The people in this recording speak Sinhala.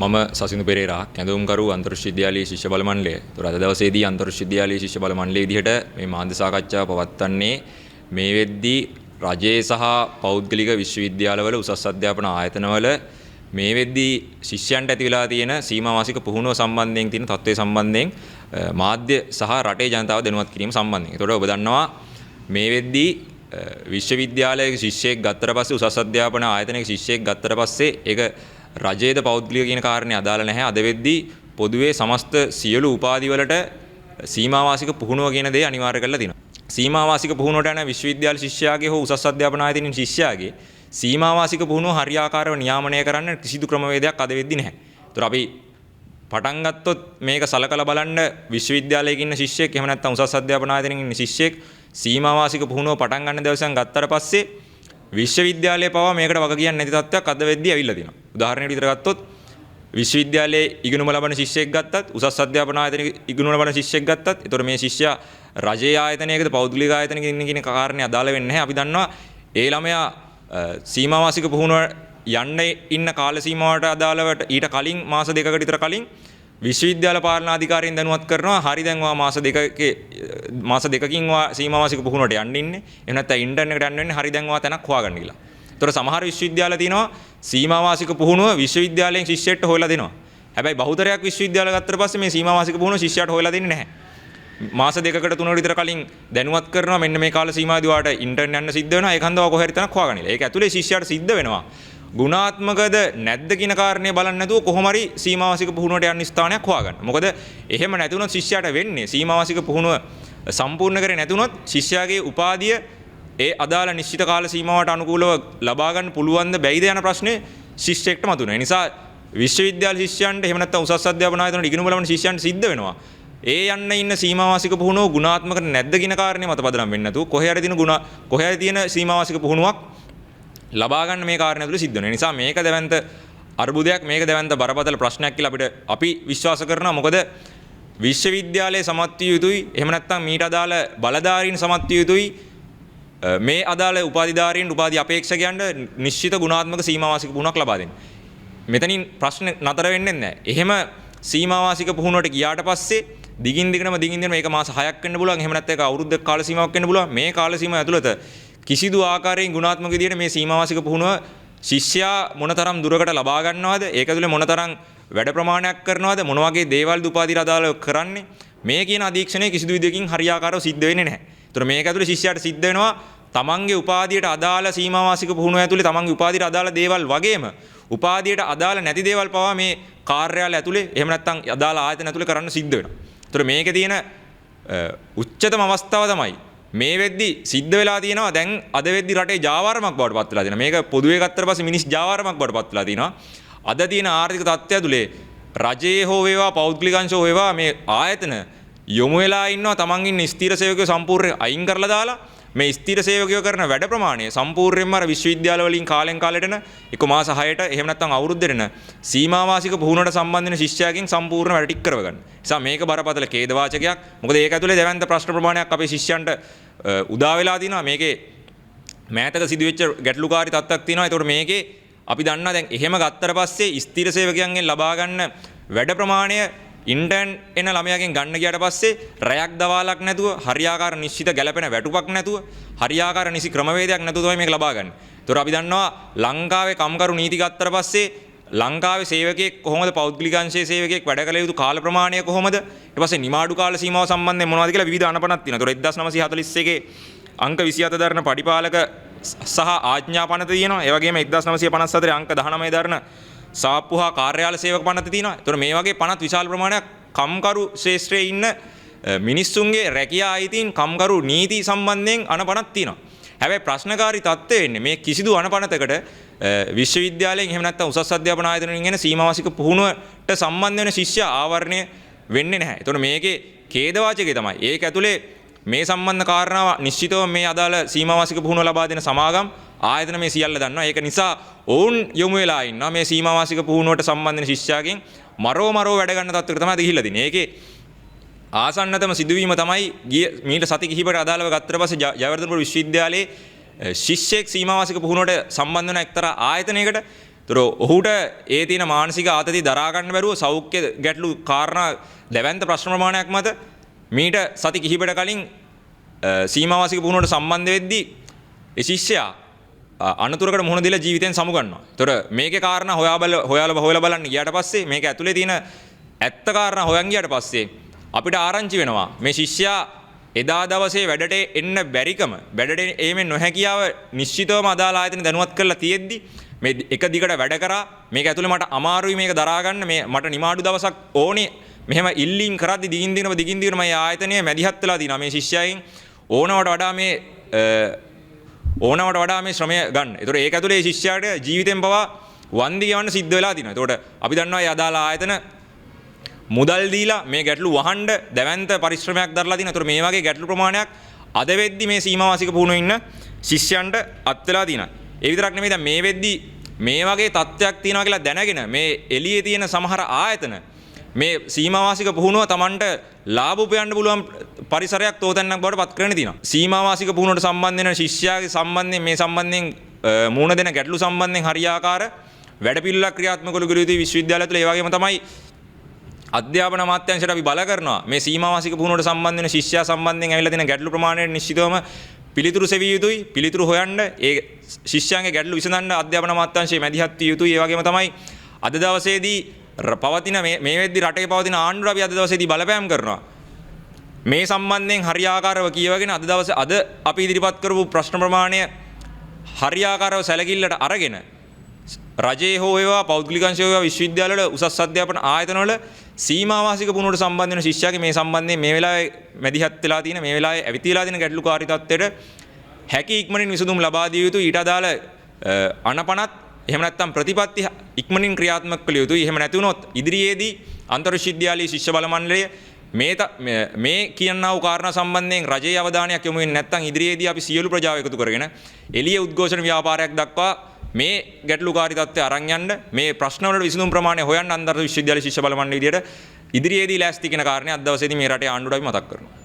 මම සසිඳු පෙරේරා කැඳවුම්කරු අන්තර් විශ්වවිද්‍යාලයේ ශිෂ්‍ය බල මණ්ඩලය. ඒතර අද දවසේදී අන්තර් විශ්වවිද්‍යාලයේ ශිෂ්‍ය බල මණ්ඩලය විදිහට මේ මාධ්‍ය සාකච්ඡාව පවත්වන්නේ මේ වෙද්දී රජයේ සහ පෞද්ගලික විශ්වවිද්‍යාලවල උසස් අධ්‍යාපන ආයතනවල මේ වෙද්දී ශිෂ්‍යයන්ට ඇති වෙලා තියෙන සීමාවාසික පුහුණුව සම්බන්ධයෙන් තියෙන තත්ත්වය සම්බන්ධයෙන් මාධ්‍ය සහ රටේ ජනතාව දැනුවත් කිරීම සම්බන්ධයෙන්. ඒතකොට ඔබ දන්නවා මේ වෙද්දී විශ්වවිද්‍යාලයක ශිෂ්‍යයෙක් ගත්තට පස්සේ උසස් අධ්‍යාපන ආයතනයක ශිෂ්‍යයෙක් ගත්තට පස්සේ ඒක රජයේද පෞද්ගලික කියන කාරණේ අදාළ නැහැ. අද වෙද්දී පොදුවේ සමස්ත සියලු උපාධි වලට සීමාවාසික පුහුණුව කියන දේ අනිවාර්ය කරලා තියෙනවා. සීමාවාසික පුහුණුවට යන විශ්වවිද්‍යාල ශිෂ්‍යයාගේ හෝ උසස් අධ්‍යාපන ආයතනයේ ශිෂ්‍යයාගේ සීමාවාසික පුහුණුව හරියාකාරව නියාමනය කරන්න කිසිදු ක්‍රමවේදයක් අද වෙද්දී නැහැ. ඒතර අපි පටන් ගත්තොත් මේක සලකලා බලන්න විශ්වවිද්‍යාලයක ඉන්න ශිෂ්‍යයෙක් එහෙම නැත්නම් උසස් අධ්‍යාපන ආයතනයක ඉන්න ශිෂ්‍යයෙක් සීමාවාසික පුහුණුව පටන් ගන්න දවසෙන් ගත්තට පස්සේ විශ්වවිද්‍යාලය පවා මේකට වග කියන්නේ නැති තත්ත්වයක් අද වෙද්දී ඇවිල්ලා තියෙනවා. උදාහරණයක් විතර ගත්තොත් විශ්වවිද්‍යාලයේ ඉගෙනුම ලබන ශිෂ්‍යයෙක් ගත්තත් උසස් අධ්‍යාපන ආයතනයක ඉගෙනුම ලබන ශිෂ්‍යයෙක් ගත්තත් ඒතකොට මේ ශිෂ්‍යයා රජයේ ආයතනයකද පෞද්ගලික ආයතනයකද ඉන්නේ කියන කාරණේ අදාළ වෙන්නේ නැහැ. අපි දන්නවා ඒ ළමයා සීමාවාසික පුහුණුව යන්න ඉන්න කාල සීමාවට අදාළවට ඊට කලින් මාස දෙකකට විතර කලින් විශ්වවිද්‍යාල පාලන අධිකාරියෙන් දැනුවත් කරනවා හරි දැන් ඔයා මාස දෙකකින් ඔයා සීමාවාසික පුහුණුවට යන්න ඉන්නේ. එහෙම නැත්නම් ඉන්ටර්න් එකට යන්න වෙන්නේ හරි දැන් ඔයා තැනක් හොයාගන්න කියලා. ඒතර සමහර විශ්වවිද්‍යාල තියෙනවා සීමාවාසික පුහුණුව විශ්වවිද්‍යාලයෙන් ශිෂ්‍යයෙක්ට හොයලා දෙනවා. හැබැයි බහුතරයක් විශ්වවිද්‍යාල ගත්තට පස්සේ මේ සීමාවාසික පුහුණුව ශිෂ්‍යයාට හොයලා දෙන්නේ නැහැ. මාස දෙකකට තුනකට විතර කලින් දැනුවත් කරනවා මෙන්න මේ කාල සීමාවේදී ඔයාට ඉන්ටර්න් යන්න සිද්ධ වෙනවා. ඒක හන්දව කොහේ හරි තැනක් හොයාගන්න කියලා. ඒක ඇතුලේ ශිෂ්‍යයාට සිද්ධ වෙනවා. ගුණාත්මකද නැද්ද කියන කාරණේ බලන්නේ නැතුව කොහොම හරි සීමාවාසික පුහුණුවට යන්න ස්ථානයක් හොයාගන්න. මොකද එහෙම නැති වුණොත් ශිෂ්‍යයාට වෙන්නේ සීමාවාසික පුහුණුව සම්පූර්ණ කරේ නැති වුණොත් ශිෂ්‍යයාගේ උපාධිය ඒ අදාළ නිශ්චිත කාල සීමාවට අනුකූලව ලබා ගන්න පුළුවන්ද බැයිද යන ප්‍රශ්නේ ශිෂ්‍යයෙක්ට මතුවෙනවා. ඒ නිසා විශ්වවිද්‍යාල ශිෂ්‍යයන්ට එහෙම නැත්නම් උසස් අධ්‍යාපන ආයතන වල ඉගෙනුම ලබන ශිෂ්‍යයන්ට සිද්ධ වෙනවා. ඒ යන්න ඉන්න සීමාවාසික පුහුණුව ගුණාත්මක නැද්ද කියන කාරණේ මත පදනම් වෙන්නේ නැතුව කොහේ හරි තියෙන ගුණ කොහේ හරි තියෙන සීමාවාසික පුහුණුවක් ලබා ගන්න මේ කාරණේ ඇතුළේ සිද්ධ වෙනවා. ඒ නිසා මේක දැවැන්ත අර්බුදයක්, මේක දැවැන්ත බරපතල ප්‍රශ්නයක් කියලා අපිට අපි විශ්වාස කරනවා. මොකද විශ්වවිද්‍යාලයේ සමත් විය යුතුයි, එහෙම නැත්නම් මීට අදාළ බලධාරීන් සමත් විය යුතුයි මේ අදාළ උපාධිධාරීන් උපාධි අපේක්ෂකයන්ට නිශ්චිත ගුණාත්මක සීමාවාසික පුහුණුවක් ලබා දෙන්න. මෙතනින් ප්‍රශ්න නතර වෙන්නේ නැහැ. එහෙම සීමාවාසික පුහුණුවට ගියාට පස්සේ දිගින් දිගටම දිගින් දිගටම මේක මාස 6ක් වෙන්න පුළුවන්, එහෙම නැත්නම් ඒක අවුරුද්දක කාල සීමාවක් වෙන්න පුළුවන්. මේ කාල සීමාව ඇතුළත කිසිදු ආකාරයෙන් ගුණාත්මක විදියට මේ සීමාවාසික පුහුණුව ශිෂ්‍යයා මොනතරම් දුරකට ලබා ගන්නවද, ඒක ඇතුලේ මොනතරම් වැඩ ප්‍රමාණයක් කරනවද, මොන වගේ දේවල්ද උපාධියට අදාළව කරන්නේ, මේ කියන අධීක්ෂණය කිසිදු විදියකින් හරියාකාරව සිද්ධ වෙන්නේ නැහැ. ඒතර මේක ඇතුලේ ශිෂ්‍යයාට සිද්ධ වෙනවා තමන්ගේ උපාධියට අදාළ සීමාවාසික පුහුණුව ඇතුලේ තමන්ගේ උපාධියට අදාළ දේවල් වගේම උපාධියට අදාළ නැති දේවල් පවා මේ කාර්යාලය ඇතුලේ එහෙම නැත්නම් අදාළ ආයතන ඇතුලේ කරන්න සිද්ධ වෙනවා. ඒතර මේකේ තියෙන උච්චතම අවස්ථාව තමයි මේ වෙද්දි සිද්ධ වෙලා තියෙනවා. දැන් අද වෙද්දි රටේ ජාවාරමක් බවට පත් වෙලා තියෙනවා. මේක පොදුවේ ගත්තට පස්සේ මිනිස් ජාවාරමක් බවට පත් වෙලා තියෙනවා. අද තියෙන ආර්ථික තත්ත්වය ඇතුලේ රජයේ හෝ වේවා පෞද්ගලික අංශ හෝ වේවා මේ ආයතන යොමු වෙලා ඉන්නවා තමන් ඉන්න ස්ථිර සේවකයෝ සම්පූර්ණයෙන් අයින් කරලා දාලා මේ ස්ථිර සේවකයෝ කරන වැඩ ප්‍රමාණය සම්පූර්ණයෙන්ම අර විශ්වවිද්‍යාල වලින් කාලෙන් කාලෙට එන එක මාස 6ට එහෙම නැත්නම් අවුරුද්දට එන සීමාවාසික පුහුණුවට සම්බන්ධ වෙන ශිෂ්‍යයාගෙන් සම්පූර්ණ වැඩ ටික කරව ගන්න. නිසා මේක බරපතල ඛේදවාචකයක්. මොකද ඒක ඇතුලේ දැවැන්ත ප්‍රශ්න ප්‍රමාණයක් අපේ ශිෂ්‍යයන්ට උදා වෙලා තිනවා. මේකේ මෑතක සිදුවෙච්ච ගැටලුකාරී තත්ත්වයක් තියෙනවා. ඒතකොට මේකේ අපි දන්නවා දැන් එහෙම ගත්තට පස්සේ ස්ථිර සේවකයන්ගෙන් ලබා ගන්න වැඩ ප්‍රමාණය ඉන්ටර්න් එන ළමයාගෙන් ගන්න ගියාට පස්සේ රැයක් දවාලක් නැතුව හරියාකාර නිශ්චිත ගැළපෙන වැටුපක් නැතුව හරියාකාර නිසි ක්‍රමවේදයක් නැතුව තමයි මේක ලබා ගන්න. ඒතකොට අපි දන්නවා ලංකාවේ කම්කරු නීති ගත්තට පස්සේ ලංකාවේ සේවකයෙක් කොහොමද පෞද්ගලික අංශයේ සේවකයෙක් වැඩ කළ යුතු කාල ප්‍රමාණය කොහොමද, ඊට පස්සේ නිමාඩු කාල සීමාව සම්බන්ධයෙන් මොනවද කියලා විවිධ අනපනක් තියෙනවා. ඒතකොට 1941 අංක 27 දරන පඩිපාලක සහ ආඥා පනත තියෙනවා. ඒ වගේම 1954 අංක 19 දරන සාප්පු හා කාර්යාල සේවක පනත තියෙනවා. ඒතකොට මේ වගේ පනත් විශාල ප්‍රමාණයක් කම්කරු ක්ෂේත්‍රයේ ඉන්න මිනිස්සුන්ගේ රැකියා අයිතීන් කම්කරු නීති සම්බන්ධයෙන් අනපනක් තියෙනවා. හැබැයි ප්‍රශ්නකාරී තත්ත්වය වෙන්නේ මේ කිසිදු අනපනතකට විශ්වවිද්‍යාලයෙන් එහෙම නැත්නම් උසස් අධ්‍යාපන ආයතන වලින් එන සීමාවාසික පුහුණුවට සම්බන්ධ වෙන ශිෂ්‍ය ආවරණය වෙන්නේ නැහැ. ඒතකොට මේකේ ඛේදවාචකය තමයි. ඒක ඇතුලේ මේ සම්බන්ධ කාරණාව නිශ්චිතව මේ අදාළ සීමාවාසික පුහුණුව ලබා දෙන සමාගම් ආයතන මේ සියල්ල දන්නවා. ඒක නිසා ඔවුන් යොමු වෙලා ඉන්නවා මේ සීමාවාසික පුහුණුවට සම්බන්ධ වෙන ශිෂ්‍යයාගෙන් මරෝ මරෝ වැඩ ගන්න තත්ත්වයකට තමයි අද ගිහිල්ලා තියෙන්නේ. ඒකේ ආසන්නතම සිදුවීම තමයි ගිය මීට සති කිහිපයකට අදාළව ගත්තට පස්සේ ජයවර්ධනපුර විශ්වවිද්‍යාලයේ ශිෂ්‍යයෙක් සීමාවාසික පුහුණුවට සම්බන්ධ වෙන එක්තරා ආයතනයකට. ඒතර ඔහුට ඒ තියෙන මානසික ආතතිය දරා ගන්න බැරුව සෞඛ්‍ය ගැටලු කාරණා දැවැන්ත ප්‍රශ්න ප්‍රමාණයක් මත මීට සති කිහිපයකට කලින් සීමාවාසික පුහුණුවට සම්බන්ධ වෙද්දී ඒ ශිෂ්‍යයා අනතුරකට මුහුණ දීලා ජීවිතෙන් සමු ගන්නවා. ඒතර මේකේ කාරණා හොයාලා හොයලා බලන්න ගියාට පස්සේ, මේක ඇතුලේ තියෙන ඇත්ත කාරණා හොයන් ගියාට පස්සේ අපිට ආරංචි වෙනවා මේ ශිෂ්‍යයා එදා දවසේ වැඩට එන්න බැරිකම, වැඩට ඒමේ නොහැකියාව නිශ්චිතවම අදාළ ආයතන දැනුවත් කරලා තියෙද්දි මේ එක දිගට වැඩ කරා, මේක ඇතුලේ මට අමාරුයි මේක දරා ගන්න, මේ මට නිමාඩු දවසක් ඕනේ, මෙහෙම ඉල්ලීම් කරද්දි දිගින් දිගටම දිගින් දිගටම මේ ආයතනය මැදිහත් වෙලා තිනවා මේ ශිෂ්‍යයන් ඕනවට වඩා මේ ශ්‍රමය ගන්න. ඒතකොට ඒක ඇතුලේ මේ ශිෂ්‍යයාට ජීවිතෙන් පවා වන්දි ගෙවන්න සිද්ධ වෙලා තිනවා. ඒතකොට අපි දන්නවා මේ අදාළ ආයතන මුදල් දීලා මේ ගැටලු වහන්න දැවැන්ත පරිශ්‍රමයක් දරලා තිනවා. ඒතකොට මේ වගේ ගැටලු ප්‍රමාණයක් අද වෙද්දි මේ සීමාවාසික පුහුණුවේ ඉන්න ශිෂ්‍යයන්ට අත් වෙලා තිනවා. ඒ විතරක් නෙමෙයි, දැන් මේ වෙද්දි මේ වගේ තත්ත්වයක් තියෙනවා කියලා දැනගෙන මේ එළියේ තියෙන සමහර ආයතන මේ සීමාවාසික පුහුණුව තමන්ට ලාභ උපයන්න පුළුවන් පරිසරයක් තෝතැන්නක් බවට පත් කරගෙන තියෙනවා. සීමාවාසික පුහුණුවට සම්බන්ධ වෙන ශිෂ්‍යයාගේ සම්බන්ධයෙන් මේ සම්බන්ධයෙන් මුහුණ දෙන ගැටලු සම්බන්ධයෙන් හරියාකාර වැඩපිළිවෙලක් ක්‍රියාත්මක කළ යුතුයි විශ්වවිද්‍යාලය තුළ. ඒ වගේම තමයි අධ්‍යාපන අමාත්‍යාංශයට අපි බල කරනවා මේ සීමාවාසික පුහුණුවට සම්බන්ධ වෙන ශිෂ්‍යයා සම්බන්ධයෙන් ඇවිල්ලා තියෙන ගැටලු ප්‍රමාණයට නිශ්චිතවම පිළිතුරු සෙවිය යුතුයි. පිළිතුරු හොයන්න, ඒ ශිෂ්‍යයන්ගේ ගැටලු විසඳන්න අධ්‍යාපන අමාත්‍යාංශයේ මැදිහත් විය යුතුයි. ඒ වගේම තමයි අද දවසේදී පවතින මේ මේ වෙද්දි රටේ පවතින ආණ්ඩුවට අපි අද දවසේදී බලපෑම් කරනවා. මේ සම්බන්ධයෙන් හරියාකාරව කියවගෙන අද දවසේ අද අපි ඉදිරිපත් කරපු ප්‍රශ්න ප්‍රමාණය හරියාකාරව සැලකිල්ලට අරගෙන රජයේ හෝ වේවා, පෞද්ගලික අංශයේ වේවා, විශ්වවිද්‍යාලවල, උසස් අධ්‍යාපන ආයතනවල සීමාවාසික පුහුණුවට සම්බන්ධ වෙන ශිෂ්‍යයාගේ මේ සම්බන්ධයෙන් මේ වෙලාවේ මැදිහත් වෙලා තියෙන, මේ වෙලාවේ ඇවිත් වෙලා තියෙන ගැටලුකාරී තත්ත්වයට හැකි ඉක්මනින් විසඳුම් ලබා දිය යුතුයි. ඊට අදාළ අනපනත් එහෙම නැත්නම් ප්‍රතිපත්ති ඉක්මනින් ක්‍රියාත්මක කළ යුතුයි. එහෙම නැති වුණොත් ඉදිරියේදී අන්තර් විශ්වවිද්‍යාලීය ශිෂ්‍ය බල මණ්ඩලය මේ මේ කියනා වූ කාරණා සම්බන්ධයෙන් රජයේ අවධානයක් යොමු වෙන්නේ නැත්නම් ඉදිරියේදී අපි සියලු ප්‍රජාව එකතු කරගෙන එළිය උද්ඝෝෂණ ව්‍යාපාරයක් දක්වා මේ ගැටලුකාරී තත්ත්වය අරන් යන්න, මේ ප්‍රශ්න වලට විසඳුම් ප්‍රමාණය හොයන්න අන්තර් විශ්වවිද්‍යාල ශිෂ්‍ය බල මණ්ඩලය විදියට ඉදිරියේදී ලෑස්ති කියන කාරණේ අද දවසේදී මේ රටේ ආණ්ඩුවට අපි මතක් කරනවා.